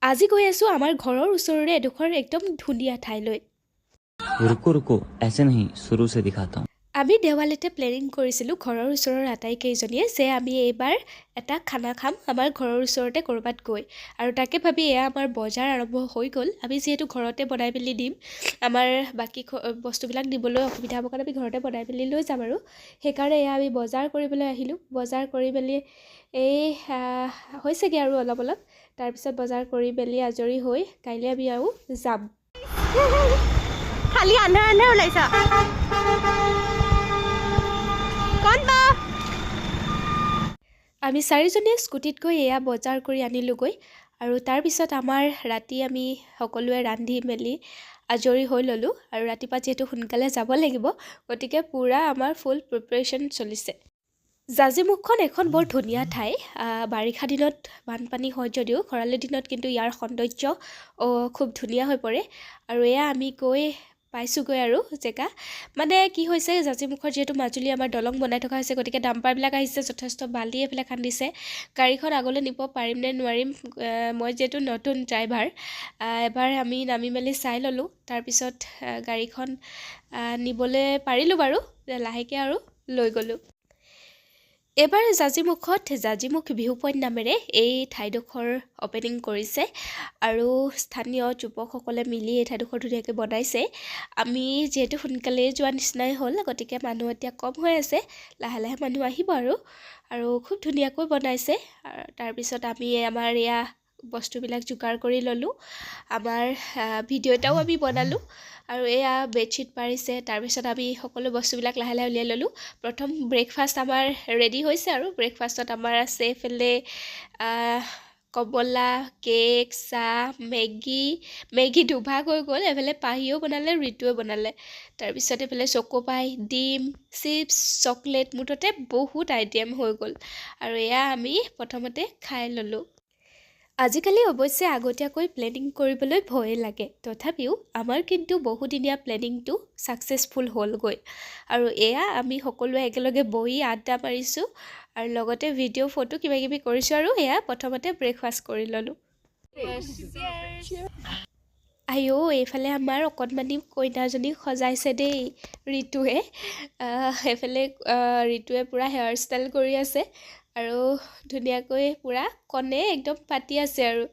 আজি গৈ আছোঁ আমাৰ ঘৰৰ ওচৰৰে এডোখৰ একদম ধুনীয়া ঠাইলৈ। रुको रुको, ऐसे नहीं, शुरू से दिखाता हूँ। আমি দেৱালীতে প্লেনিং কৰিছিলোঁ ঘৰৰ ওচৰৰ আটাইকেইজনীয়ে যে আমি এইবাৰ এটা খানা খাম আমাৰ ঘৰৰ ওচৰতে ক'ৰবাত গৈ। আৰু তাকে ভাবি এয়া আমাৰ বজাৰ আৰম্ভ হৈ গ'ল। আমি যিহেতু ঘৰতে বনাই মেলি দিম, আমাৰ বাকী বস্তুবিলাক নিবলৈ অসুবিধা হ'ব কাৰণে আমি ঘৰতে বনাই মেলি লৈ যাম। আৰু সেইকাৰণে এয়া আমি বজাৰ কৰিবলৈ আহিলোঁ। বজাৰ কৰি মেলি এই হৈছেগৈ আৰু অলপ অলপ। তাৰপিছত বজাৰ কৰি মেলি আজৰি হৈ কাইলৈ আমি আৰু যাম। খালি আন্ধাৰ আন্ধাৰ ওলাইছা কণ বা। আমি চাৰিজনীয়ে স্কুটিত গৈ এয়া বজাৰ কৰি আনিলোগৈ। আৰু তাৰপিছত আমাৰ ৰাতি আমি সকলোৱে ৰান্ধি মেলি আজৰি হৈ ল'লোঁ। আৰু ৰাতিপুৱা যিহেতু সোনকালে যাব লাগিব, গতিকে পূৰা আমাৰ ফুল প্ৰিপেৰেশ্যন চলিছে। জাঁজীমুখখন এখন বৰ ধুনীয়া ঠাই। বাৰিষা দিনত বানপানী হয় যদিও খৰালি দিনত কিন্তু ইয়াৰ সৌন্দৰ্য খুব ধুনীয়া হৈ পৰে। আৰু এয়া আমি গৈ পাইছোঁগৈ। আৰু জেগা মানে কি হৈছে, জাঁজীমুখৰ যিহেতু মাজুলী আমাৰ দলং বনাই থকা হৈছে, গতিকে ডাম্পাৰবিলাক আহিছে, যথেষ্ট বালি এইফালে খান্দিছে। গাড়ীখন আগলৈ নিব পাৰিম নে নোৱাৰিম, মই যিহেতু নতুন ড্ৰাইভাৰ, এবাৰ আমি নামি মেলি চাই ল'লোঁ। তাৰপিছত গাড়ীখন নিবলৈ পাৰিলোঁ বাৰু, লাহেকৈ আৰু লৈ গ'লোঁ। এইবাৰ জাঁজীমুখত জাঁজীমুখ ভিউ পইণ্ট নামেৰে এই ঠাইডোখৰ অ'পেনিং কৰিছে আৰু স্থানীয় যুৱকসকলে মিলি এই ঠাইডোখৰ ধুনীয়াকৈ বনাইছে। আমি যিহেতু সোনকালেই যোৱা নিচিনাই হ'ল, গতিকে মানুহ এতিয়া কম হৈ আছে, লাহে লাহে মানুহ আহিব। আৰু আৰু খুব ধুনীয়াকৈ বনাইছে। তাৰপিছত আমি আমাৰ এয়া বস্তুবিলাক যোগাৰ কৰি ল'লোঁ। আমাৰ ভিডিঅ' এটাও আমি বনালোঁ। আৰু এয়া বেডশ্বীট পাৰিছে। তাৰপিছত আমি সকলো বস্তুবিলাক লাহে লাহে উলিয়াই ল'লোঁ। প্ৰথম ব্ৰেকফাষ্ট আমাৰ ৰেডি হৈছে। আৰু ব্ৰেকফাষ্টত আমাৰ আছে এইফালে কমলা, কেক, চাহ, মেগী। মেগী দুভাগ হৈ গ'ল, এইফালে পাহিও বনালে, ঋতুৱে বনালে। তাৰপিছত এইফালে চকোপাই, ডিম, চিপছ, চকলেট, মুঠতে বহুত আইটেম হৈ গ'ল। আৰু এয়া আমি প্ৰথমতে খাই ল'লোঁ। আজিকালি অৱশ্যে আগতীয়াকৈ প্লেনিং কৰিবলৈ ভয়ে লাগে, তথাপিও আমাৰ কিন্তু বহুদিনীয়া প্লেনিংটো ছাকচেছফুল হ'লগৈ। আৰু এয়া আমি সকলোৱে একেলগে বহি আড্ডা মাৰিছোঁ আৰু লগতে ভিডিঅ', ফটো কিবা কিবি কৰিছোঁ। আৰু এয়া প্ৰথমতে ব্ৰেকফাষ্ট কৰি ল'লোঁ। আইঅ', এইফালে আমাৰ অকণমানি কইনাজনীক সজাইছে দেই ঋতুৱে। এইফালে ঋতুৱে পূৰা হেয়াৰ ষ্টাইল কৰি আছে আৰু ধুনীয়াকৈ পূৰা কণে একদম পাতি আছে। আৰু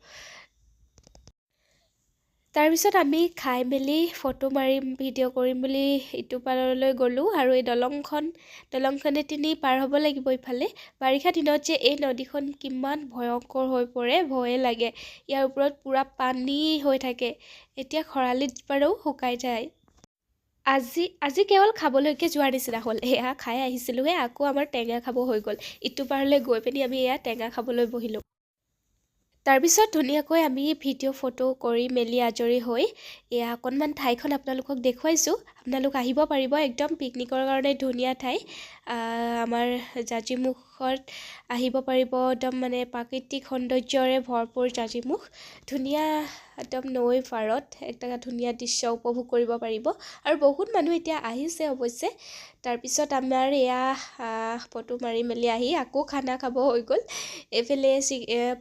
তাৰপিছত আমি খাই মেলি ফটো মাৰিম, ভিডিঅ' কৰিম বুলি ইটো পাৰলৈ গ'লোঁ। আৰু এই দলংখনে তিনি পাৰ হ'ব লাগিব ইফালে। বাৰিষা দিনত যে এই নদীখন কিমান ভয়ংকৰ হৈ পৰে, ভয়ে লাগে। ইয়াৰ ওপৰত পূৰা পানী হৈ থাকে। এতিয়া খৰালিত বাৰু শুকাই যায়। আজি কেৱল খাবলৈকে যোৱাৰ নিচিনা হ'ল। এয়া খাই আহিছিলোঁহে, আকৌ আমাৰ টেঙা খাব হৈ গ'ল। ইটো পাৰলৈ গৈ পিনি আমি এয়া টেঙা খাবলৈ বহিলোঁ। তাৰপিছত ধুনীয়াকৈ আমি ভিডিঅ', ফটো কৰি মেলি আজৰি হৈ এয়া অকণমান ঠাইখন আপোনালোকক দেখুৱাইছোঁ। আপোনালোক আহিব পাৰিব, একদম পিকনিকৰ কাৰণে ধুনীয়া ঠাই। আমাৰ জাঁজীমুখত আহিব পাৰিব। একদম মানে প্ৰাকৃতিক সৌন্দৰ্যৰে ভৰপূৰ জাঁজীমুখ। ধুনীয়া একদম নৈৰ পাৰত এটা ধুনীয়া দৃশ্য উপভোগ কৰিব পাৰিব। আৰু বহুত মানুহ এতিয়া আহিছে অৱশ্যে। তাৰপিছত আমাৰ এয়া ফটো মাৰি মেলি আহি আকৌ খানা খাব হৈ গ'ল। এইফালে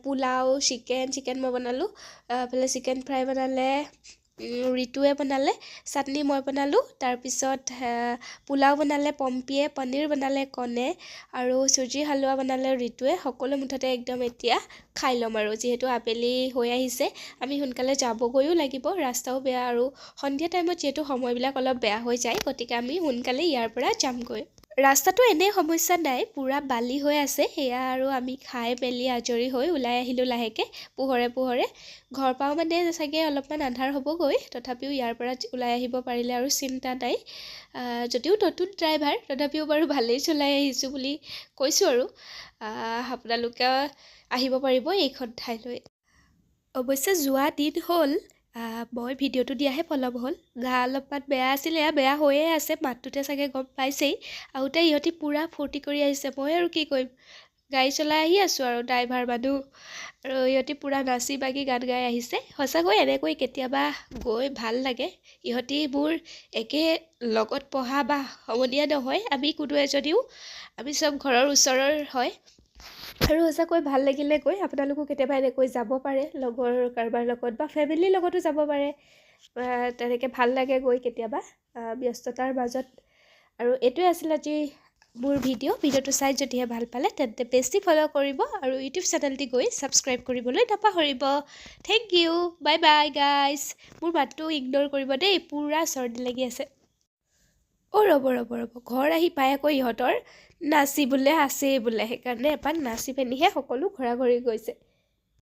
পোলাও, চিকেন, চিকেন মই বনালোঁ। এইফালে চিকেন ফ্ৰাই বনালে ঋতুৱে বনালে, চাটনি মই বনালোঁ। তাৰপিছত পোলাও বনালে পম্পীয়ে, পনীৰ বনালে কণে আৰু চুজি হালোৱা বনালে ঋতুৱে। সকলো মুঠতে একদম এতিয়া খাই ল'ম। আৰু যিহেতু আবেলি হৈ আহিছে, আমি সোনকালে যাবগৈও লাগিব। ৰাস্তাও বেয়া আৰু সন্ধিয়া টাইমত যিহেতু সময়বিলাক অলপ বেয়া হৈ যায়, গতিকে আমি সোনকালে ইয়াৰ পৰা যামগৈ। ৰাস্তাটো এনেই সমস্যা নাই, পূৰা বালি হৈ আছে সেয়া। আৰু আমি খাই মেলি আজৰি হৈ ওলাই আহিলোঁ লাহেকৈ পোহৰে পোহৰে। ঘৰ পাওঁ মানে চাগে অলপমান আন্ধাৰ হ'বগৈ, তথাপিও ইয়াৰ পৰা ওলাই আহিব পাৰিলে আৰু চিন্তা নাই। যদিও নতুন ড্ৰাইভাৰ, তথাপিও বাৰু ভালেই চলাই আহিছোঁ বুলি কৈছোঁ। আৰু আপোনালোকে আহিব পাৰিব এইখন ঠাইলৈ। অৱশ্যে যোৱা দিন হ'ল, মই ভিডিঅ'টো দিয়াহে পলম হ'ল। গা অলপমান বেয়া আছিলে, এয়া বেয়া হৈয়ে আছে, মাতটোতে চাগে গম পাইছেই। আহোঁতে ইহঁতি পূৰা ফূৰ্তি কৰি আহিছে, মই আৰু কি কৰিম, গাড়ী চলাই আহি আছোঁ আৰু ড্ৰাইভাৰ মানুহ। আৰু ইহঁতি পূৰা নাচি বাগি গান গাই আহিছে। সঁচাকৈ এনেকৈ কেতিয়াবা গৈ ভাল লাগে। ইহঁতি মোৰ একে লগত পঢ়া বা সমনীয়া নহয়, আমি কোনো এজনীও, আমি চব ঘৰৰ ওচৰৰ হয়। আৰু সঁচাকৈ ভাল লাগিলে গৈ। আপোনালোকো কেতিয়াবা এনেকৈ যাব পাৰে, লগৰ কাৰোবাৰ লগত বা ফেমিলিৰ লগতো যাব পাৰে। তেনেকৈ ভাল লাগে গৈ কেতিয়াবা ব্যস্ততাৰ মাজত। আৰু এইটোৱে আছিল আজি মোৰ ভিডিঅ'। ভিডিঅ'টো চাই যদিহে ভাল পালে, তেন্তে পেজটি ফ'ল' কৰিব আৰু ইউটিউব চেনেলটি গৈ ছাবস্ক্ৰাইব কৰিবলৈ নাপাহৰিব। Thank you, bye bye guys. মোৰ মাতটো ইগন'ৰ কৰিব দেই, পূৰা চৰ্দি লাগি আছে। অ' ৰ'ব ৰ'ব ৰ'ব, ঘৰ আহি পাই আকৌ ইহঁতৰ নাচিবলৈ আছেই বোলে, সেইকাৰণে এপাক নাচি পিনিহে সকলো ঘৰা ঘৰি গৈছে।